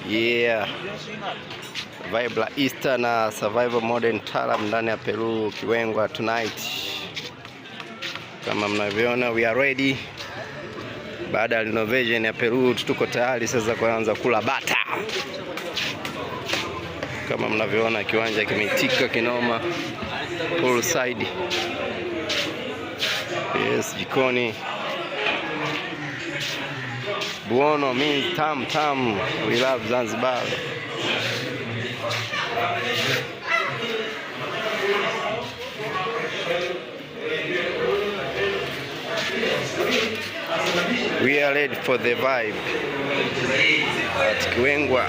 Yeah. Vibe la Easter na Survival Modern Taarab ndani ya Peru Kiwengwa tonight. Kama mnavyoona, we are ready. Baada ya renovation ya Peru tuko tayari sasa kuanza kula bata. Kama mnavyoona, kiwanja kimeitika kinoma, pool side. Yes, jikoni. Buono means tam tam. We love Zanzibar. We are ready for the vibe at Kiwengwa.